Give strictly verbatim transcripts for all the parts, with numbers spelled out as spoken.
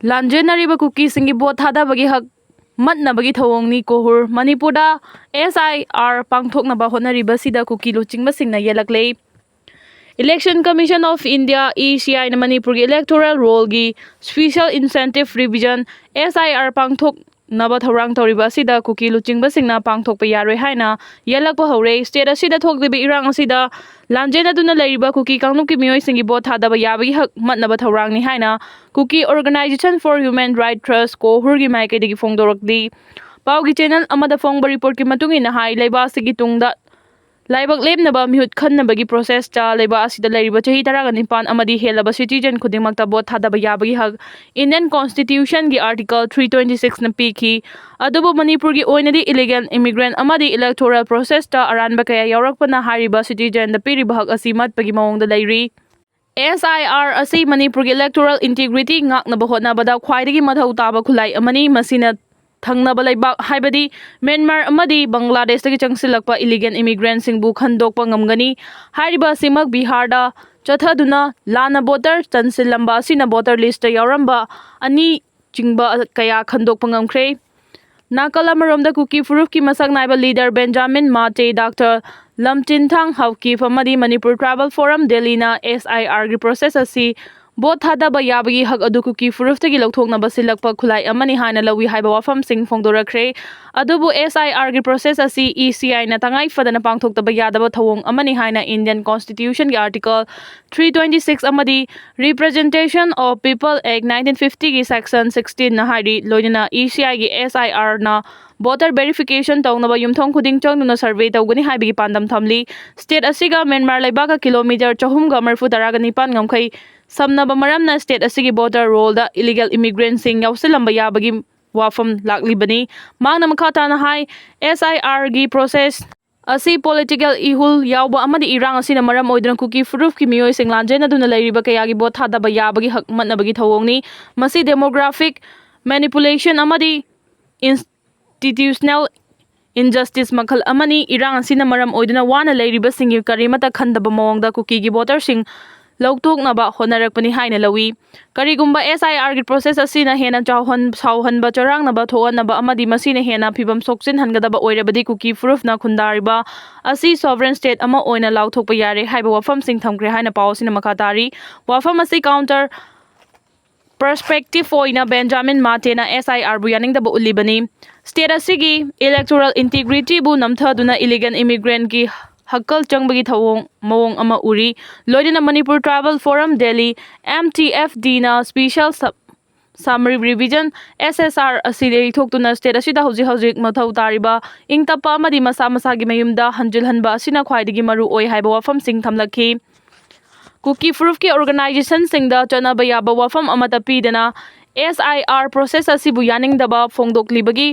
ꯂꯥꯟꯖꯦꯟꯅꯔꯤꯕ ꯀꯨꯀꯤꯁꯤꯡꯒꯤ vote ꯊꯥꯗꯕꯒꯤ ꯍꯛ ꯃꯠꯅꯕꯒꯤ ꯊꯧꯑꯣꯡꯅꯤ꯫ ꯀꯣꯍꯨꯔ, ꯃꯅꯤꯄꯨꯔꯗ ꯑꯦꯁ ꯑꯥꯏ ꯑꯥꯔ ꯄꯥꯡꯊꯣꯛꯅꯕ ꯍꯣꯠꯅꯔꯤꯕꯁꯤꯗ ꯀꯨꯀꯤ ꯂꯨꯆꯤꯡꯕꯁꯤꯡꯅ ꯌꯦꯜꯂꯛꯂꯦ꯫ Election Commission of India, E C I ꯅ ꯃꯅꯤꯄꯨꯔꯒꯤ electoral roll ꯒꯤ Special Incentive Revision, S I R, ꯄꯥꯡꯊꯣꯛꯅꯕ ꯊꯧꯔꯥꯡ ꯇꯧꯔꯤꯕ ꯑꯁꯤꯗ ꯀꯨꯀꯤ ꯂꯨꯆꯤꯡꯕꯁꯤꯡꯅ ꯄꯥꯡꯊꯣꯛꯄ ꯌꯥꯔꯣꯏ ꯍꯥꯏꯅ ꯌꯦꯜꯂꯛꯄ ꯍꯧꯔꯦ꯫ State ꯑꯁꯤꯗ ꯊꯣꯛꯂꯤꯕ ꯏꯔꯥꯡ ꯑꯁꯤꯗ ꯂꯥꯟꯖꯦꯟꯅꯗꯨꯅ ꯂꯩꯔꯤꯕ ꯀꯨꯀꯤ ꯀꯥꯡꯂꯨꯞꯀꯤ ꯃꯤꯑꯣꯏꯁꯤꯡꯒꯤ ꯚꯣꯠ ꯊꯥꯗꯕ ꯌꯥꯕꯒꯤ ꯍꯛ ꯃꯠꯅꯕ ꯊꯧꯔꯥꯡꯅꯤ ꯍꯥꯏꯅ Kuki Organisation for Human Rights Trust, ꯀꯣꯍꯨꯔꯒꯤ ꯃꯥꯏꯀꯩꯗꯒꯤ ꯐꯣꯡꯗꯣꯔꯛꯂꯤ꯫ ꯄꯥꯎꯒꯤ channel ꯑꯃꯗ ꯐꯣꯡꯕ report ꯀꯤ ꯃꯇꯨꯡ ꯏꯟꯅ ꯍꯥꯏ, ꯂꯩꯕꯥꯛ ꯑꯁꯤꯒꯤ ꯇꯨꯡꯗ ꯂꯥꯏꯕꯛ ꯂꯦꯞꯅꯕ ꯃꯤꯍꯨꯠ ꯈꯟꯅꯕꯒꯤ process ꯇ ꯂꯩꯕꯥꯛ ꯑꯁꯤꯗ ꯂꯩꯔꯤꯕ ꯆꯍꯤ ꯇꯔꯥꯒ ꯅꯤꯄꯥꯟ ꯑꯃꯗꯤ ꯍꯦꯜꯂꯕ citizen ꯈꯨꯗꯤꯡꯃꯛꯇ ꯚꯣꯠ ꯊꯥꯗꯕ ꯌꯥꯕꯒꯤ ꯍꯛ Indian Constitution ꯒꯤ Article three twenty six ꯅ ꯄꯤꯈꯤ꯫ ꯑꯗꯨꯕꯨ ꯃꯅꯤꯄꯨꯔꯒꯤ ꯑꯣꯏꯅꯗꯤ illegal immigrant ꯑꯃꯗꯤ electoral process ꯇ ꯑꯔꯥꯟꯕ ꯀꯌꯥ ꯌꯥꯎꯔꯛꯄꯅ ꯍꯥꯏꯔꯤꯕ citizen ꯗ ꯄꯤꯔꯤꯕ ꯍꯛ ꯑꯁꯤ ꯃꯠꯄꯒꯤ ꯃꯑꯣꯡꯗ ꯂꯩꯔꯤ꯫ S I R ꯑꯁꯤ ꯃꯅꯤꯄꯨꯔꯒꯤ electoral integrity ꯉꯥꯛꯅꯕ ꯍꯣꯠꯅꯕꯗ ꯈ꯭ꯋꯥꯏꯗꯒꯤ ꯃꯊꯧ ꯇꯥꯕ ꯈꯨꯠꯂꯥꯏ ꯑꯃꯅꯤ꯫ ꯃꯁꯤꯅ ꯊꯪꯅꯕ ꯂꯩꯕꯥꯛ, ꯍꯥꯏꯕꯗꯤ ꯃ꯭ꯌꯥꯟꯃꯥꯔ ꯑꯃꯗꯤ ꯕꯪꯒ꯭ꯂꯥꯗꯦꯁꯇꯒꯤ ꯆꯪꯁꯤꯜꯂꯛꯄ illegal immigrant ꯁꯤꯡꯕꯨ ꯈꯟꯗꯣꯛꯄ ꯉꯝꯒꯅꯤ꯫ ꯍꯥꯏꯔꯤꯕ ꯑꯁꯤꯃꯛ ꯕꯤꯍꯥꯔꯗ ꯆꯠꯊꯗꯨꯅ ꯂꯥꯟꯅ voter ꯆꯟꯁꯤꯜꯂꯝꯕ ꯑꯁꯤꯅ voter list ꯇ ꯌꯥꯎꯔꯝꯕ ꯑꯅꯤ ꯆꯤꯡꯕ ꯀꯌꯥ ꯈꯟꯗꯣꯛꯄ ꯉꯝꯈ꯭ꯔꯦ꯫ ꯅꯥꯀꯜ ꯑꯃꯔꯣꯝꯗ ꯀꯨꯀꯤ ꯐꯨꯔꯨꯞꯀꯤ ꯃꯁꯛ ꯅꯥꯏꯕ leader Benjamin Mate, doctor ꯂꯝꯆꯤꯟꯊꯥꯡ Haokip ꯑꯃꯗꯤ Manipur Tribal Forum ꯗꯦꯜꯂꯤꯅ S I R ꯒꯤ process ꯑꯁꯤ ꯚꯣꯠ ꯊꯥꯗꯕ ꯌꯥꯕꯒꯤ ꯍꯛ ꯑꯗꯨ ꯀꯨꯀꯤ ꯐꯨꯔꯨꯞꯇꯒꯤ ꯂꯧꯊꯣꯛꯅꯕ ꯁꯤꯜꯂꯛꯄ ꯈꯨꯠꯂꯥꯏ ꯑꯃꯅꯤ ꯍꯥꯏꯅ ꯂꯧꯏ ꯍꯥꯏꯕ ꯋꯥꯐꯝꯁꯤꯡ ꯐꯣꯡꯗꯣꯔꯛꯈ꯭ꯔꯦ꯫ ꯑꯗꯨꯕꯨ S I R ꯒꯤ process ꯑꯁꯤ E C I ꯅ ꯇꯉꯥꯏ ꯐꯗꯅ ꯄꯥꯡꯊꯣꯛꯇꯕ ꯌꯥꯗꯕ ꯊꯧꯑꯣꯡ ꯑꯃꯅꯤ ꯍꯥꯏꯅ Indian Constitution ꯒꯤ Article three twenty six ꯑꯃꯗꯤ Representation of People Act nineteen fifty ꯒꯤ section sixteen ꯅ ꯍꯥꯏꯔꯤ꯫ ꯂꯣꯏꯅꯅ E C I ꯒꯤ S I R ꯅ voter verification ꯇꯧꯅꯕ ꯌꯨꯝꯊꯣꯡ ꯈꯨꯗꯤꯡ ꯆꯪꯗꯨꯅ survey ꯇꯧꯒꯅꯤ ꯍꯥꯏꯕꯒꯤ ꯄꯥꯟꯗꯝ ꯊꯝꯂꯤ꯫ State ꯑꯁꯤꯒ ꯃ꯭ꯌꯥꯟꯃꯥꯔ ꯂꯩꯕꯥꯛꯀ kilometre ꯆꯍꯨꯝꯒ ꯃꯔꯤꯐꯨ ꯇꯔꯥꯒ ꯅꯤꯄꯥꯟ ꯉꯝꯈꯩ ꯁꯝꯅꯕ ꯃꯔꯝꯅ state ꯑꯁꯤꯒꯤ voter roll ꯗ illegal immigrant ꯁꯤꯡ ꯌꯥꯎꯁꯤꯜꯂꯝꯕ ꯌꯥꯕꯒꯤ ꯋꯥꯐꯝ ꯂꯥꯛꯂꯤꯕꯅꯤ꯫ ꯃꯍꯥꯛꯅ ꯃꯈꯥ ꯇꯥꯅ ꯍꯥꯏ, S I R ꯒꯤ process ꯑꯁꯤ political ꯏꯍꯨꯜ ꯌꯥꯎꯕ ꯑꯃꯗꯤ ꯏꯔꯥꯡ ꯑꯁꯤꯅ ꯃꯔꯝ ꯑꯣꯏꯗꯨꯅ ꯀꯨꯀꯤ ꯐꯨꯔꯨꯞꯀꯤ ꯃꯤꯑꯣꯏꯁꯤꯡ ꯂꯥꯟꯖꯦꯟꯅꯗꯨꯅ ꯂꯩꯔꯤꯕ ꯀꯌꯥꯒꯤ ꯚꯣꯠ ꯊꯥꯗꯕ ꯌꯥꯕꯒꯤ ꯍꯛ ꯃꯠꯅꯕꯒꯤ ꯊꯧꯑꯣꯡꯅꯤ꯫ ꯃꯁꯤ demographic manipulation ꯑꯃꯗꯤ institutional injustice ꯃꯈꯜ ꯑꯃꯅꯤ꯫ ꯏꯔꯥꯡ ꯑꯁꯤꯅ ꯃꯔꯝ ꯑꯣꯏꯗꯨꯅ ꯋꯥꯅ ꯂꯩꯔꯤꯕꯁꯤꯡꯒꯤ ꯀꯔꯤꯃꯠꯇ ꯈꯟꯗꯕ ꯃꯑꯣꯡꯗ ꯀꯨꯀꯤꯒꯤ voter ꯁꯤꯡ ꯂꯧꯊꯣꯛꯅꯕ ꯍꯣꯠꯅꯔꯛꯄꯅꯤ ꯍꯥꯏꯅ ꯂꯧꯏ꯫ ꯀꯔꯤꯒꯨꯝꯕ SIR ꯒꯤ process ꯑꯁꯤꯅ ꯍꯦꯟꯅ ꯆꯥꯎꯍꯟ-, ꯁꯥꯎꯍꯟꯕ, ꯆꯔꯥꯡꯅꯕ ꯊꯣꯛꯍꯟꯅꯕ ꯑꯃꯗꯤ ꯃꯁꯤꯅ ꯍꯦꯟꯅ ꯐꯤꯕꯝ ꯁꯣꯛꯆꯤꯟꯍꯟꯒꯗꯕ ꯑꯣꯏꯔꯕꯗꯤ ꯀꯨꯀꯤ ꯐꯨꯔꯨꯞꯅ ꯈꯨꯟꯗꯥꯔꯤꯕ ꯑꯁꯤ sovereign state ꯑꯃ ꯑꯣꯏꯅ ꯂꯥꯎꯊꯣꯛꯄ ꯌꯥꯔꯦ ꯍꯥꯏꯕ ꯋꯥꯐꯝꯁꯤꯡ ꯊꯝꯈ꯭ꯔꯦ ꯍꯥꯏꯅ ꯄꯥꯎ ꯑꯁꯤꯅ ꯃꯈꯥ ꯇꯥꯔꯤ꯫ ꯋꯥꯐꯝ ꯑꯁꯤ counter perspective ꯑꯣꯏꯅ ꯕꯦꯟꯖꯥꯃꯤꯟ ꯃꯥꯇꯦꯅ SIR ꯕꯨ ꯌꯥꯅꯤꯡꯗꯕ ꯎꯠꯂꯤꯕꯅꯤ꯫ State ꯑꯁꯤꯒꯤ electoral integrity ꯕꯨ ꯅꯝꯊꯗꯨꯅ illegal immigrant ꯀꯤ ꯍꯛꯀꯜ ꯆꯪꯕꯒꯤ ꯊꯧꯑꯣꯡ ꯃꯑꯣꯡ ꯑꯃ ꯎꯔꯤ꯫ ꯂꯣꯏꯅꯅ Manipur Tribal Forum Delhi, MTFD ꯅ special sub-, summary revision, SSR ꯑꯁꯤ ꯌꯩꯊꯣꯛꯇꯨꯅ state ꯑꯁꯤꯗ ꯍꯧꯖꯤꯛ ꯍꯧꯖꯤꯛ ꯃꯊꯧ ꯇꯥꯔꯤꯕ ꯏꯪ ꯇꯞꯄ ꯑꯃꯗꯤ ꯃꯁꯥ ꯃꯁꯥꯒꯤ ꯃꯌꯨꯝꯗ ꯍꯟꯖꯤꯜꯍꯟꯕ ꯑꯁꯤꯅ ꯈ꯭ꯋꯥꯏꯗꯒꯤ ꯃꯔꯨ ꯑꯣꯏ ꯍꯥꯏꯕ ꯋꯥꯐꯝꯁꯤꯡ ꯊꯝꯂꯛꯈꯤ꯫ ꯀꯨꯀꯤ ꯐꯨꯔꯨꯞꯀꯤ organization ꯁꯤꯡꯗ ꯆꯠꯅꯕ ꯌꯥꯕ ꯋꯥꯐꯝ ꯑꯃꯠꯇ ꯄꯤꯗꯅ SIR process ꯑꯁꯤꯕꯨ ꯌꯥꯅꯤꯡꯗꯕ ꯐꯣꯡꯗꯣꯛꯂꯤꯕꯒꯤ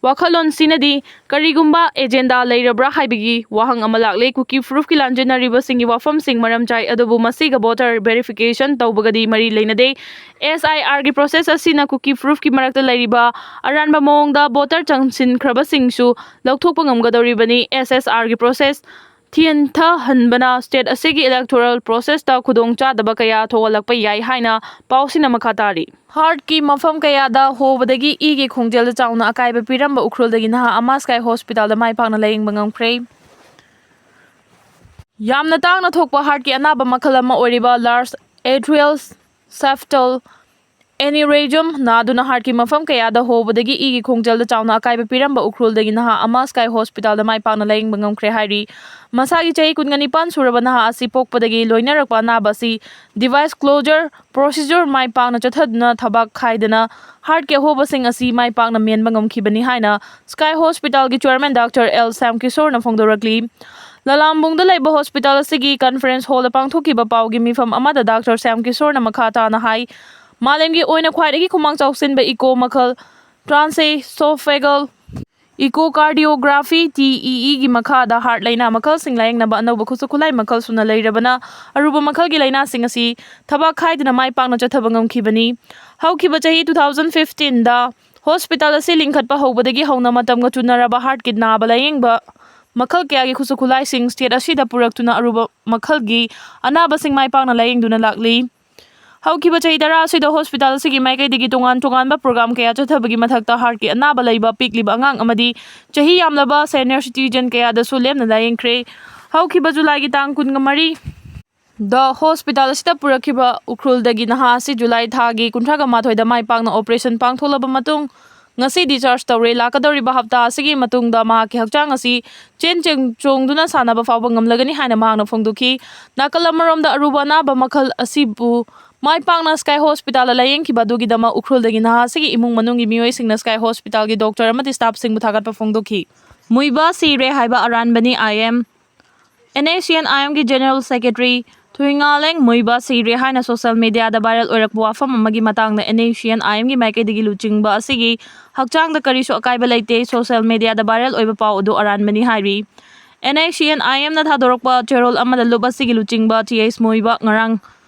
ꯋꯥꯈꯜꯂꯣꯟꯁꯤꯅꯗꯤ ꯀꯔꯤꯒꯨꯝꯕ agenda ꯂꯩꯔꯕ꯭ꯔꯥ ꯍꯥꯏꯕꯒꯤ ꯋꯥꯍꯪ ꯑꯃ ꯂꯥꯛꯂꯦ꯫ ꯀꯨꯀꯤ ꯐꯨꯔꯨꯞꯀꯤ ꯂꯥꯟꯖꯦꯟꯅꯔꯤꯕꯁꯤꯡꯒꯤ ꯋꯥꯐꯝꯁꯤꯡ ꯃꯔꯝ ꯆꯥꯏ, ꯑꯗꯨꯕꯨ ꯃꯁꯤꯒ voter verification ꯇꯧꯕꯒꯗꯤ ꯃꯔꯤ ꯂꯩꯅꯗꯦ꯫ SIR ꯒꯤ process ꯑꯁꯤꯅ ꯀꯨꯀꯤ ꯐꯨꯔꯨꯞꯀꯤ ꯃꯔꯛꯇ ꯂꯩꯔꯤꯕ ꯑꯔꯥꯟꯕ ꯃꯑꯣꯡꯗ voter ꯆꯪꯁꯤꯟꯈ꯭ꯔꯕꯁꯤꯡꯁꯨ ꯂꯧꯊꯣꯛꯄ ꯉꯝꯒꯗꯧꯔꯤꯕꯅꯤ꯫ SSR ꯒꯤ process ꯊꯦꯟꯊꯍꯟꯕꯅ state ꯑꯁꯤꯒꯤ electoral process ꯇ ꯈꯨꯗꯣꯡꯆꯥꯗꯕ ꯀꯌꯥ ꯊꯣꯛꯍꯜꯂꯛꯄ ꯌꯥꯏ ꯍꯥꯏꯅ ꯄꯥꯎꯁꯤꯅ ꯃꯈꯥ ꯇꯥꯔꯤ꯫ Heart ꯀꯤ ꯃꯐꯝ ꯀꯌꯥꯗ ꯍꯣꯕꯗꯒꯤ ꯏꯒꯤ ꯈꯣꯡꯖꯦꯜꯗ ꯆꯥꯎꯅ ꯑꯀꯥꯏꯕ ꯄꯤꯔꯝꯕ ꯎꯈ꯭ꯔꯨꯜꯗꯒꯤ ꯅꯍꯥ ꯑꯃ Sky Hospital ꯗ ꯃꯥꯏ ꯄꯥꯛꯅ ꯂꯥꯌꯦꯡꯕ ꯉꯝꯈ꯭ꯔꯦ꯫ ꯌꯥꯝꯅ ꯇꯥꯡꯅ ꯊꯣꯛꯄ heart ꯀꯤ ꯑꯅꯥꯕ ꯃꯈꯜ ꯑꯃ ꯑꯣꯏꯔꯤꯕ large atrial septal aneurysm ꯅꯥꯗꯨꯅ heart ꯀꯤ ꯃꯐꯝ ꯀꯌꯥꯗ ꯍꯣꯕꯗꯒꯤ ꯏꯒꯤ ꯈꯣꯡꯖꯦꯜꯗ ꯆꯥꯎꯅ ꯑꯀꯥꯏꯕ ꯄꯤꯔꯝꯕ ꯎꯈ꯭ꯔꯨꯜꯗꯒꯤ ꯅꯍꯥ ꯑꯃ Sky Hospital ꯗ ꯃꯥꯏ ꯄꯥꯛꯅ ꯂꯥꯌꯦꯡꯕ ꯉꯝꯈ꯭ꯔꯦ ꯍꯥꯏꯔꯤ꯫ ꯃꯁꯥꯒꯤ ꯆꯍꯤ ꯀꯨꯟꯒ ꯅꯤꯄꯥꯟ ꯁꯨꯔꯕ ꯅꯍꯥ ꯑꯁꯤ ꯄꯣꯛꯄꯗꯒꯤ ꯂꯣꯏꯅꯔꯛꯄ ꯑꯅꯥꯕ ꯑꯁꯤ device closure procedure ꯃꯥꯏ ꯄꯥꯛꯅ ꯆꯠꯊꯗꯨꯅ ꯊꯕꯥꯛ ꯈꯥꯏꯗꯅ heart ꯀꯤ ꯑꯍꯣꯕꯁꯤꯡ ꯑꯁꯤ ꯃꯥꯏ ꯄꯥꯛꯅ ꯃꯦꯟꯕ ꯉꯝꯈꯤꯕꯅꯤ ꯍꯥꯏꯅ Sky Hospital ꯒꯤ chairman Doctor L ꯁ꯭ꯌꯥꯝ ꯀꯤꯁꯣꯔꯅ ꯐꯣꯡꯗꯣꯔꯛꯂꯤ꯫ ꯂꯂꯥꯝꯕꯨꯡꯗ ꯂꯩꯕ hospital ꯑꯁꯤꯒꯤ conference hall ꯗ ꯄꯥꯡꯊꯣꯛꯈꯤꯕ ꯄꯥꯎꯒꯤ ꯃꯤꯐꯝ ꯑꯃꯗ Doctor ꯁ꯭ꯌꯥꯝ ꯀꯤꯁꯣꯔꯅ ꯃꯈꯥ ꯇꯥꯅ ꯍꯥꯏ, ꯃꯥꯂꯦꯝꯒꯤ ꯑꯣꯏꯅ ꯈ꯭ꯋꯥꯏꯗꯒꯤ ꯈꯨꯃꯥꯡ ꯆꯥꯎꯁꯤꯟꯕ echo ꯃꯈꯜ transesophageal echocardiography, TEE, ꯒꯤ ꯃꯈꯥꯗ heart ꯂꯥꯏꯅꯥ ꯃꯈꯜꯁꯤꯡ ꯂꯥꯌꯦꯡꯅꯕ ꯑꯅꯧꯕ ꯈꯨꯠꯁꯨ ꯈꯨꯠꯂꯥꯏ ꯃꯈꯜ ꯁꯨꯅ ꯂꯩꯔꯕꯅ ꯑꯔꯨꯕ ꯃꯈꯜꯒꯤ ꯂꯥꯏꯅꯥꯁꯤꯡ ꯑꯁꯤ ꯊꯕꯛ ꯈꯥꯏꯗꯅ ꯃꯥꯏ ꯄꯥꯛꯅ ꯆꯠꯊꯕ ꯉꯝꯈꯤꯕꯅꯤ꯫ ꯍꯧꯈꯤꯕ ꯆꯍꯤ two thousand fifteen ꯗ hospital ꯑꯁꯤ ꯂꯤꯡꯈꯠꯄ ꯍꯧꯕꯗꯒꯤ ꯍꯧꯅ ꯃꯇꯝꯒ ꯆꯨꯅꯔꯕ heart ꯀꯤ ꯅꯥꯕ ꯂꯥꯌꯦꯡꯕ ꯃꯈꯜ ꯀꯌꯥꯒꯤ ꯈꯨꯠꯁꯨ ꯈꯨꯠꯂꯥꯏꯁꯤꯡ state ꯑꯁꯤꯗ ꯄꯨꯔꯛꯇꯨꯅ ꯑꯔꯨꯕ ꯃꯈꯜꯒꯤ ꯑꯅꯥꯕꯁꯤꯡ ꯃꯥꯏ ꯄꯥꯛꯅ ꯂꯥꯌꯦꯡꯗꯨꯅ ꯂꯥꯛꯂꯤ꯫ ꯍꯧꯈꯤꯕ ꯆꯍꯤ ꯇꯔꯥ ꯑꯁꯤꯗ hospital ꯑꯁꯤꯒꯤ ꯃꯥꯏꯀꯩꯗꯒꯤ ꯇꯣꯉꯥꯟ ꯇꯣꯉꯥꯟꯕ program ꯀꯌꯥ ꯆꯠꯊꯕꯒꯤ ꯃꯊꯛꯇ heartꯀꯤ ꯑꯅꯥꯕ ꯂꯩꯕ ꯄꯤꯛꯂꯤꯕ ꯑꯉꯥꯡ ꯑꯃꯗꯤ ꯆꯍꯤ ꯌꯥꯝꯂꯕ senior citizen ꯀꯌꯥꯗꯁꯨ ꯂꯦꯝꯅ ꯂꯥꯌꯦꯡꯈ꯭ꯔꯦ꯫ ꯍꯧꯈꯤꯕ Julyꯒꯤ ꯇꯥꯡ ꯀꯨꯟꯃꯔꯤ ꯗ hospital ꯑꯁꯤꯗ ꯄꯨꯔꯛꯈꯤꯕ ꯎꯈ꯭ꯔꯨꯜꯗꯒꯤ ꯅꯍꯥ ꯑꯁꯤ July ꯊꯥꯒꯤ ꯀꯨꯟꯊ꯭ꯔꯥꯒ ꯃꯥꯊꯣꯏꯗ ꯃꯥꯏ ꯄꯥꯛꯅ operation ꯄꯥꯡꯊꯣꯛꯂꯕ ꯃꯇꯨꯡ ꯉꯁꯤ discharge ꯇꯧꯔꯦ꯫ ꯂꯥꯛꯀꯗꯧꯔꯤꯕ ꯍꯞꯇꯥ ꯑꯁꯤꯒꯤ ꯃꯇꯨꯡꯗ ꯃꯍꯥꯛꯀꯤ ꯍꯛꯆꯥꯡ ꯑꯁꯤ ꯆꯦꯟ ꯆꯦꯟ ꯆꯣꯡꯗꯨꯅ ꯁꯥꯟꯅꯕ ꯐꯥꯎꯕ ꯉꯝꯂꯒꯅꯤ ꯍꯥꯏꯅ ꯃꯍꯥꯛꯅ ꯐꯣꯡꯗꯣꯛꯈꯤ꯫ ꯅꯥꯀꯜ ꯑꯃꯔꯣꯝꯗ ꯑꯔꯨꯕ ꯑꯅꯥꯕ ꯃꯈꯜ ꯑꯁꯤꯕꯨ ꯃꯥꯏ ꯄꯥꯛꯅ Sky Hospitalꯗ ꯂꯥꯌꯦꯡꯈꯤꯕ ꯑꯗꯨꯒꯤꯗꯃꯛ ꯎꯈ꯭ꯔꯨꯜꯗꯒꯤ ꯅꯍꯥ ꯑꯁꯤꯒꯤ ꯏꯃꯨꯡ ꯃꯅꯨꯡꯒꯤ ꯃꯤꯑꯣꯏꯁꯤꯡꯅ Sky Hospitalꯒꯤ doctor ꯑꯃꯗꯤ staffꯁꯤꯡꯕꯨ ꯊꯥꯒꯠꯄ ꯐꯣꯡꯗꯣꯛꯈꯤ꯫ ꯃꯨꯏꯕ ꯁꯤꯔꯦ ꯍꯥꯏꯕ ꯑꯔꯥꯟꯕꯅꯤ꯫ I M NACNIMꯒꯤ General Secretary ꯊꯨꯏꯉꯥꯂꯦꯡ ꯃꯨꯏꯕ ꯁꯤꯔꯦ ꯍꯥꯏꯅ social mediaꯗ viral ꯑꯣꯏꯔꯛꯄ ꯋꯥꯐꯝ ꯑꯃꯒꯤ ꯃꯇꯥꯡꯗ NACNIMꯒꯤ ꯃꯥꯏꯀꯩꯗꯒꯤ ꯂꯨꯆꯤꯡꯕ ꯑꯁꯤꯒꯤ ꯍꯛꯆꯥꯡꯗ ꯀꯔꯤꯁꯨ ꯑꯀꯥꯏꯕ ꯂꯩꯇꯦ, social mediaꯗ viral ꯑꯣꯏꯕ ꯄꯥꯎ ꯑꯗꯨ ꯑꯔꯥꯟꯕꯅꯤ ꯍꯥꯏꯔꯤ꯫ NACNIMꯅ ꯊꯥꯗꯣꯔꯛꯄ ꯆꯦꯔꯣꯜ ꯑꯃꯗ ꯂꯨꯞ ꯑꯁꯤꯒꯤ ꯂꯨꯆꯤꯡꯕ Th ꯃꯨꯏꯕ ꯉꯔꯥꯡ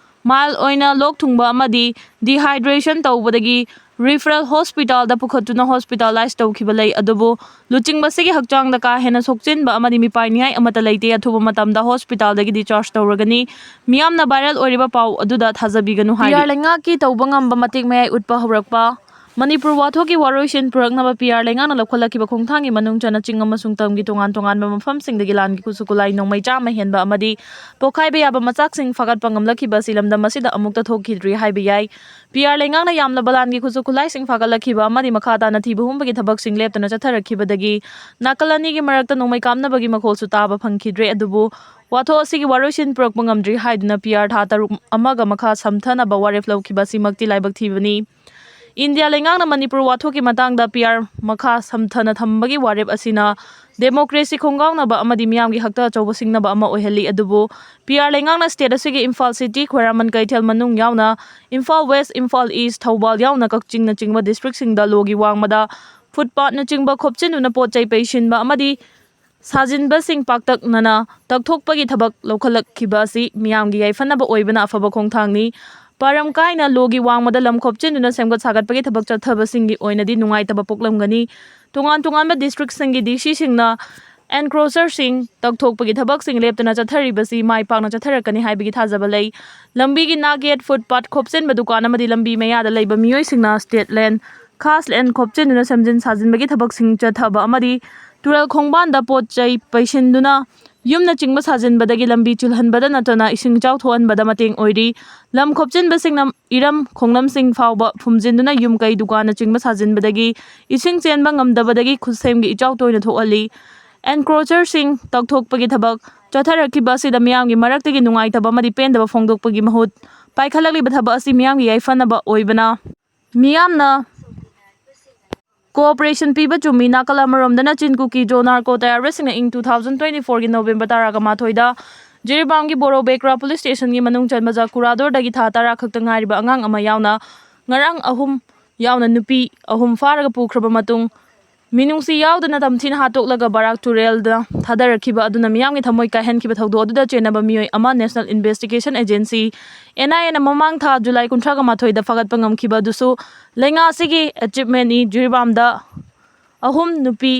mild ꯑꯣꯏꯅ ꯂꯣꯛ ꯊꯨꯡꯕ ꯑꯃꯗꯤ dehydration ꯇꯧꯕꯗꯒꯤ referral hospitalꯗ ꯄꯨꯈꯠꯇꯨꯅ hospitalize ꯇꯧꯈꯤꯕ ꯂꯩ, ꯑꯗꯨꯕꯨ ꯂꯨꯆꯤꯡꯕꯁꯤꯒꯤ ꯍꯛꯆꯥꯡꯗ ꯀꯥ ꯍꯦꯟꯅ ꯁꯣꯛꯆꯤꯟꯕ ꯑꯃꯗꯤ ꯃꯤꯄꯥꯏꯅꯤꯡꯉꯥꯏ ꯑꯃꯠꯇ ꯂꯩꯇꯦ꯫ ꯑꯊꯨꯕ ꯃꯇꯝꯗ hospitalꯗꯒꯤ discharge ꯇꯧꯔꯒꯅꯤ꯫ ꯃꯤꯌꯥꯝꯅ viral ꯑꯣꯏꯔꯤꯕ ꯄꯥꯎ ꯑꯗꯨꯗ ꯊꯥꯖꯕꯤꯒꯅꯨ ꯍꯥꯏꯔꯤ꯫ PR ꯂꯩꯉꯥꯛꯀꯤ ꯇꯧꯕ ꯉꯝꯕ ꯃꯇꯤꯛ ꯃꯌꯥꯏ ꯎꯠꯄ ꯍꯧꯔꯛꯄ꯫ ꯃꯅꯤꯄꯨꯔ ꯋꯥꯊꯣꯛꯀꯤ ꯋꯥꯔꯣꯏꯁꯤꯟ ꯄꯨꯔꯛꯅꯕ PR ꯂꯩꯉꯥꯛꯅ ꯂꯧꯈꯠꯂꯛꯈꯤꯕ ꯈꯣꯡꯊꯥꯡꯒꯤ ꯃꯅꯨꯡ ꯆꯟꯅ ꯆꯤꯡ ꯑꯃꯁꯨꯡ ꯇꯝꯒꯤ ꯇꯣꯉꯥꯟ ꯇꯣꯉꯥꯟꯕ ꯃꯐꯝꯁꯤꯡꯗꯒꯤ ꯂꯥꯟꯒꯤ ꯈꯨꯠꯁꯨ ꯈꯨꯠꯂꯥꯏ ꯅꯣꯡꯃꯩ ꯆꯥꯝꯃ ꯍꯦꯟꯕ ꯑꯃꯗꯤ ꯄꯣꯈꯥꯏꯕ ꯌꯥꯕ ꯃꯆꯥꯛꯁꯤꯡ ꯐꯥꯒꯠꯄ ꯉꯝꯂꯛꯈꯤꯕ ꯑꯁꯤ ꯂꯝꯗꯝ ꯑꯁꯤꯗ ꯑꯃꯨꯛꯇ ꯊꯣꯛꯈꯤꯗ꯭ꯔꯤ ꯍꯥꯏꯕ ꯌꯥꯏ꯫ PR ꯂꯩꯉꯥꯛꯅ ꯌꯥꯝꯂꯕ ꯂꯥꯟꯒꯤ ꯈꯨꯠꯁꯨ ꯈꯨꯠꯂꯥꯏꯁꯤꯡ ꯐꯥꯒꯠꯂꯛꯈꯤꯕ ꯑꯃꯗꯤ ꯃꯈꯥ ꯇꯥꯅ ꯊꯤꯕ ꯍꯨꯝꯕꯒꯤ ꯊꯕꯛꯁꯤꯡ ꯂꯦꯞꯇꯅ ꯆꯠꯊꯔꯛꯈꯤꯕꯗꯒꯤ ꯅꯥꯀꯜ ꯑꯅꯤꯒꯤ ꯃꯔꯛꯇ ꯅꯣꯡꯃꯩ ꯀꯥꯞꯅꯕꯒꯤ ꯃꯈꯣꯜꯁꯨ ꯇꯥꯕ ꯐꯪꯈꯤꯗ꯭ꯔꯦ꯫ ꯑꯗꯨꯕꯨ ꯋꯥꯊꯣꯛ ꯑꯁꯤꯒꯤ ꯋꯥꯔꯣꯏꯁꯤꯟ ꯄꯨꯔꯛꯄ ꯉꯝꯗ꯭ꯔꯤ ꯍꯥꯏꯗꯨꯅ PR ꯊꯥ ꯇꯔꯨꯛ ꯑꯃꯒ ꯃꯈꯥ ꯁꯝꯊꯅꯕ ꯋꯥꯔꯦꯞ ꯂꯧꯈꯤꯕ ꯑꯁꯤꯃꯛꯇꯤ ꯂꯥꯏꯕꯛ ꯊꯤꯕꯅꯤ꯫ ꯏꯟꯗꯤꯌꯥ ꯂꯩꯉꯥꯛꯅ ꯃꯅꯤꯄꯨꯔ ꯋꯥꯊꯣꯛꯀꯤ ꯃꯇꯥꯡꯗ PR ꯃꯈꯥ ꯁꯝꯊꯅ ꯊꯝꯕꯒꯤ ꯋꯥꯔꯦꯞ ꯑꯁꯤꯅ democracy ꯈꯣꯡꯒꯥꯎꯅꯕ ꯑꯃꯗꯤ ꯃꯤꯌꯥꯝꯒꯤ ꯍꯛꯇ ꯑꯆꯧꯕ ꯁꯤꯡꯅꯕ ꯑꯃ ꯑꯣꯏꯍꯜꯂꯤ꯫ ꯑꯗꯨꯕꯨ PR ꯂꯩꯉꯥꯛꯅ state ꯑꯁꯤꯒꯤ ꯏꯝꯐꯥꯜ city, ꯈ꯭ꯋꯥꯏꯔꯝꯕꯟ ꯀꯩꯊꯦꯜ ꯃꯅꯨꯡ ꯌꯥꯎꯅ ꯏꯝꯐꯥꯜ West, ꯏꯝꯐꯥꯜ East, ꯊꯧꯕꯥꯜ ꯌꯥꯎꯅ ꯀꯛꯆꯤꯡꯅꯆꯤꯡꯕ districtꯁꯤꯡꯗ ꯂꯣꯒꯤ ꯋꯥꯡꯃꯗ footpathꯅꯆꯤꯡꯕ ꯈꯣꯞꯆꯤꯟꯗꯨꯅ ꯄꯣꯠ ꯆꯩ ꯄꯩꯁꯤꯟꯕ ꯑꯃꯗꯤ ꯁꯥꯖꯤꯟꯕꯁꯤꯡ ꯄꯥꯛꯇꯛꯅꯅ ꯇꯛꯊꯣꯛꯄꯒꯤ ꯊꯕꯛ ꯂꯧꯈꯠꯂꯛꯈꯤꯕ ꯑꯁꯤ ꯃꯤꯌꯥꯝꯒꯤ ꯌꯥꯏꯐꯅꯕ ꯑꯣꯏꯕꯅ ꯑꯐꯕ ꯈꯣꯡꯊꯥꯡꯅꯤ꯫ ꯄꯥꯔꯝ ꯀꯥꯏꯅ ꯂꯣꯒꯤ ꯋꯥꯡꯃꯗ ꯂꯝ ꯈꯣꯞꯆꯤꯟꯗꯨꯅ ꯁꯦꯝꯒꯠ ꯁꯥꯒꯠꯄꯒꯤ ꯊꯕꯛ ꯆꯠꯊꯕꯁꯤꯡꯒꯤ ꯑꯣꯏꯅꯗꯤ ꯅꯨꯡꯉꯥꯏꯇꯕ ꯄꯣꯛꯂꯝꯒꯅꯤ꯫ ꯇꯣꯉꯥꯟ ꯇꯣꯉꯥꯟꯕ districtꯁꯤꯡꯒꯤ DCꯁꯤꯡꯅ ꯑꯦꯟꯀ꯭ꯔꯣꯆꯔꯁꯤꯡ ꯇꯧꯊꯣꯛꯄꯒꯤ ꯊꯕꯛꯁꯤꯡ ꯂꯦꯞꯇꯅ ꯆꯠꯊꯔꯤꯕꯁꯤ ꯃꯥꯏ ꯄꯥꯛꯅ ꯆꯠꯊꯔꯛꯀꯅꯤ ꯍꯥꯏꯕꯒꯤ ꯊꯥꯖꯕ ꯂꯩ꯫ ꯂꯝꯕꯤꯒꯤ ꯅꯥꯛꯌꯦꯠ, ꯐꯨꯠꯄꯥꯊ, ꯈꯣꯞꯆꯤꯟꯕ ꯗꯨꯀꯥꯟ ꯑꯃꯗꯤ ꯂꯝꯕꯤ ꯃꯌꯥꯗ ꯂꯩꯕ ꯃꯤꯑꯣꯏꯁꯤꯡꯅ ꯁ꯭ꯇꯦꯠ ꯂꯦꯟ, ꯈꯥꯁ ꯂꯦꯟ ꯈꯣꯞꯆꯤꯟꯗꯨꯅ ꯁꯦꯝꯖꯤꯟ ꯁꯥꯖꯤꯟꯕꯒꯤ ꯊꯕꯛꯁꯤꯡ ꯆꯠꯊꯕ ꯑꯃꯗꯤ ꯇꯨꯔꯦꯜ ꯈꯣꯡꯕꯥꯟꯗ ꯄꯣꯠ ꯆꯩ ꯄꯩꯁꯤꯟꯗꯨꯅ ꯌꯨꯝꯅꯆꯤꯡꯕ ꯁꯥꯖꯤꯟꯕꯗꯒꯤ ꯂꯝꯕꯤ ꯆꯤꯜꯍꯟꯕꯗ ꯅꯠꯇꯅ ꯏꯁꯤꯡ ꯏꯆꯥꯎ ꯊꯣꯛꯍꯟꯕꯗ ꯃꯇꯦꯡ ꯑꯣꯏꯔꯤ꯫ ꯂꯝ ꯈꯣꯞꯆꯤꯟꯕꯁꯤꯡꯅ ꯏꯔꯝ ꯈꯣꯡꯂꯝꯁꯤꯡ ꯐꯥꯎꯕ ꯐꯨꯝꯖꯤꯟꯗꯨꯅ ꯌꯨꯝ ꯀꯩ ꯗꯨꯀꯥꯟꯅꯆꯤꯡꯕ ꯁꯥꯖꯤꯟꯕꯗꯒꯤ ꯏꯁꯤꯡ ꯆꯦꯟꯕ ꯉꯝꯗꯕꯗꯒꯤ ꯈꯨꯠꯁꯦꯝꯒꯤ ꯏꯆꯥꯎ ꯇꯣꯏꯅ ꯊꯣꯛꯍꯜꯂꯤ꯫ ꯑꯦꯟꯀ꯭ꯔꯣꯆꯔꯁꯤꯡ ꯇꯧꯊꯣꯛꯄꯒꯤ ꯊꯕꯛ ꯆꯠꯊꯔꯛꯈꯤꯕ ꯑꯁꯤꯗ ꯃꯤꯌꯥꯝꯒꯤ ꯃꯔꯛꯇꯒꯤ ꯅꯨꯡꯉꯥꯏꯇꯕ ꯑꯃꯗꯤ ꯄꯦꯟꯗꯕ ꯐꯣꯡꯗꯣꯛꯄꯒꯤ ꯃꯍꯨꯠ ꯄꯥꯏꯈꯠꯂꯛꯂꯤꯕ ꯊꯕꯛ ꯑꯁꯤ ꯃꯤꯌꯥꯝꯒꯤ ꯌꯥꯏꯐꯅꯕ ꯑꯣꯏꯕꯅ ꯃꯤꯌꯥꯝꯅ ꯀꯣꯑꯣꯄꯔꯦꯁꯟ ꯄꯤꯕ ꯆꯨꯝꯃꯤ꯫ ꯅꯥꯀꯜ ꯑꯃꯔꯣꯝꯗꯅ ꯆꯤꯟ ꯀꯨꯀꯤ ꯖꯣ ꯅꯥꯔꯀꯣ ꯇꯦꯔꯣꯔꯤꯁꯁꯤꯡꯅ ꯏꯪ ꯇꯨ ꯊꯥꯎꯖꯟ ꯇ꯭ꯋꯦꯟꯇꯤ ꯐꯣꯔꯒꯤ ꯅꯣꯕꯦꯝꯕꯔ ꯇꯔꯥꯒ ꯃꯥꯊꯣꯏꯗ ꯖꯤꯔꯤꯕꯥꯝꯒꯤ ꯕꯣꯔꯣꯕꯦꯀ꯭ꯔꯥ ꯄꯨꯂꯤꯁ ꯁ꯭ꯇꯦꯁꯟꯒꯤ ꯃꯅꯨꯡ ꯆꯟꯕ ꯖꯀꯨꯔꯥꯗꯣꯔꯗꯒꯤ ꯊꯥ ꯇꯔꯥ ꯈꯛꯇ ꯉꯥꯏꯔꯤꯕ ꯑꯉꯥꯡ ꯑꯃ ꯌꯥꯎꯅ ꯉꯔꯥꯡ ꯑꯍꯨꯝ ꯌꯥꯎꯅ ꯅꯨꯄꯤ ꯑꯍꯨꯝ ꯐꯥꯔꯒ ꯄꯨꯈ꯭ꯔꯕ ꯃꯇꯨꯡ ꯃꯤꯅꯨꯡꯁꯤ ꯌꯥꯎꯗꯅ ꯇꯝꯊꯤꯅ ꯍꯥꯠꯇꯣꯛꯂꯒ ꯕꯔꯥꯛ ꯇꯨꯔꯦꯜꯗ ꯊꯥꯗꯔꯛꯈꯤꯕ ꯑꯗꯨꯅ ꯃꯤꯌꯥꯝꯒꯤ ꯊꯃꯣꯏ ꯀꯥꯏꯍꯟꯈꯤꯕ ꯊꯧꯗꯣꯛ ꯑꯗꯨꯗ ꯆꯦꯟꯅꯕ ꯃꯤꯑꯣꯏ ꯑꯃ ꯅꯦꯁꯅꯦꯜ ꯏꯟꯚꯦꯁꯇꯤꯒꯦꯁꯟ ꯑꯦꯖꯦꯟꯁꯤ, ꯑꯦꯟ ꯑꯥꯏ ꯑꯦꯅ ꯃꯃꯥꯡ ꯊꯥ ꯖꯨꯂꯥꯏ ꯀꯨꯟꯊ꯭ꯔꯥꯒ ꯃꯥꯊꯣꯏꯗ ꯐꯥꯒꯠꯄ ꯉꯝꯈꯤꯕ ꯑꯗꯨꯁꯨ ꯂꯩꯉꯥꯛ ꯑꯁꯤꯒꯤ ꯑꯦꯆꯤꯞꯃꯦꯟꯅꯤ꯫ ꯖꯤꯔꯤꯕꯥꯝꯗ ꯑꯍꯨꯝ ꯅꯨꯄꯤ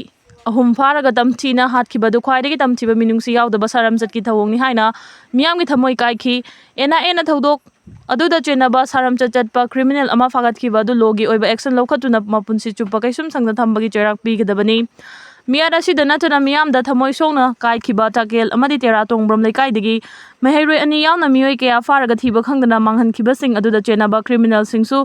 ꯑꯍꯨꯝ ꯐꯥꯔꯒ ꯇꯝꯊꯤꯅ ꯍꯥꯠꯈꯤꯕ ꯑꯗꯨ ꯈ꯭ꯋꯥꯏꯗꯒꯤ ꯇꯝꯊꯤꯕ ꯃꯤꯅꯨꯡꯁꯤ ꯌꯥꯎꯗꯕ ꯁꯥꯔꯝꯆꯠꯀꯤ ꯊꯧꯑꯣꯡꯅꯤ ꯍꯥꯏꯅ ꯃꯤꯌꯥꯝꯒꯤ ꯊꯃꯣꯏ ꯀꯥꯏꯈꯤ꯫ ꯑꯦꯟ ꯑꯥꯏ ꯑꯦꯅ ꯊꯧꯗꯣꯛ ꯑꯗꯨꯗ ꯆꯦꯟꯅꯕ ꯁꯥꯔꯝꯆꯠ ꯆꯠꯄ ꯀ꯭ꯔꯤꯃꯤꯅꯦꯜ ꯑꯃ ꯐꯥꯒꯠꯈꯤꯕ ꯑꯗꯨ ꯂꯣꯒꯤ ꯑꯣꯏꯕ ꯑꯦꯛꯁꯟ ꯂꯧꯈꯠꯇꯨꯅ ꯃꯄꯨꯟꯁꯤ ꯆꯨꯞꯄ ꯀꯩꯁꯨꯝ ꯁꯪꯗ ꯊꯝꯕꯒꯤ ꯆꯩꯔꯥꯛ ꯄꯤꯒꯗꯕꯅꯤ꯫ ꯃꯤꯍꯥꯠ ꯑꯁꯤꯗ ꯅꯠꯇꯅ ꯃꯤꯌꯥꯝꯗ ꯊꯃꯣꯏ ꯁꯣꯛꯅ ꯀꯥꯏꯈꯤꯕ ꯇꯥꯀꯦꯜ ꯑꯃꯗꯤ ꯇꯦꯔꯥ ꯇꯣꯡꯕ꯭ꯔꯝ ꯂꯩꯀꯥꯏꯗꯒꯤ ꯃꯍꯩꯔꯣꯏ ꯑꯅꯤ ꯌꯥꯎꯅ ꯃꯤꯑꯣꯏ ꯀꯌꯥ ꯐꯥꯔꯒ ꯊꯤꯕ ꯈꯪꯗꯅ ꯃꯥꯡꯍꯟꯈꯤꯕꯁꯤꯡ ꯑꯗꯨꯗ ꯆꯦꯟꯅꯕ ꯀ꯭ꯔꯤꯃꯤꯅꯦꯜꯁꯤꯡꯁꯨ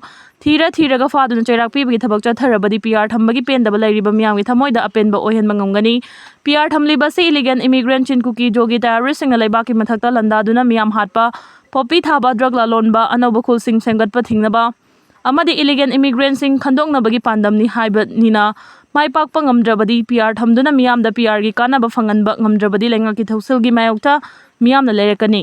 ꯊꯤꯔ ꯊꯤꯔꯒ ꯐꯥꯗꯨꯅ ꯆꯩꯔꯥꯛ ꯄꯤꯕꯒꯤ ꯊꯕꯛ ꯆꯠꯊꯔꯕꯗꯤ ꯄꯤ ꯑꯥꯔ ꯊꯝꯕꯒꯤ ꯄꯦꯟꯗꯕ ꯂꯩꯔꯤꯕ ꯃꯤꯌꯥꯝꯒꯤ ꯊꯃꯣꯏꯗ ꯑꯄꯦꯟꯕ ꯑꯣꯏꯍꯟꯕ ꯉꯝꯒꯅꯤ꯫ ꯄꯤ ꯑꯥꯔ ꯊꯝꯂꯤꯕ ꯑꯁꯤ ꯏꯂꯤꯒꯦꯟ ꯏꯃꯤꯒ꯭ꯔꯦꯟꯠ ꯆꯤꯟ ꯀꯨꯀꯤ ꯖꯣꯒꯤ ꯇꯦꯔꯣꯔꯤꯁꯁꯤꯡꯅ ꯂꯩꯕꯥꯛꯀꯤ ꯃꯊꯛꯇ ꯂꯥꯟꯗꯥꯗꯨꯅ ꯃꯤꯌꯥꯝ ꯍꯥꯠꯄ, ꯄꯣꯄꯤ ꯊꯥꯕ, ꯗ꯭ꯔꯒ ꯂꯂꯣꯟꯕ, ꯑꯅꯧꯕ ꯈꯨꯜꯁꯤꯡ ꯁꯦꯝꯒꯠꯄ ꯊꯤꯡꯅꯕ ꯑꯃꯗꯤ ꯏꯂꯤꯒꯦꯟ ꯏꯃꯤꯒ꯭ꯔꯦꯟꯠꯁꯤꯡ ꯈꯟꯗꯣꯛꯅꯕꯒꯤ ꯄꯥꯟꯗꯝꯅꯤ ꯍꯥꯏꯕꯅꯤꯅ ꯃꯥꯏ ꯄꯥꯛꯄ ꯉꯝꯗ꯭ꯔꯕꯗꯤ ꯄꯤ ꯑꯥꯔ ꯊꯝꯗꯨꯅ ꯃꯤꯌꯥꯝꯗ ꯄꯤ ꯑꯥꯔꯒꯤ ꯀꯥꯟꯅꯕ ꯐꯪꯍꯟꯕ ꯉꯝꯗ꯭ꯔꯕꯗꯤ ꯂꯩꯉꯥꯛꯀꯤ ꯊꯧꯁꯤꯜꯒꯤ ꯃꯥꯌꯣꯛꯇ ꯃꯤꯌꯥꯝꯅ ꯂꯩꯔꯛꯀꯅꯤ꯫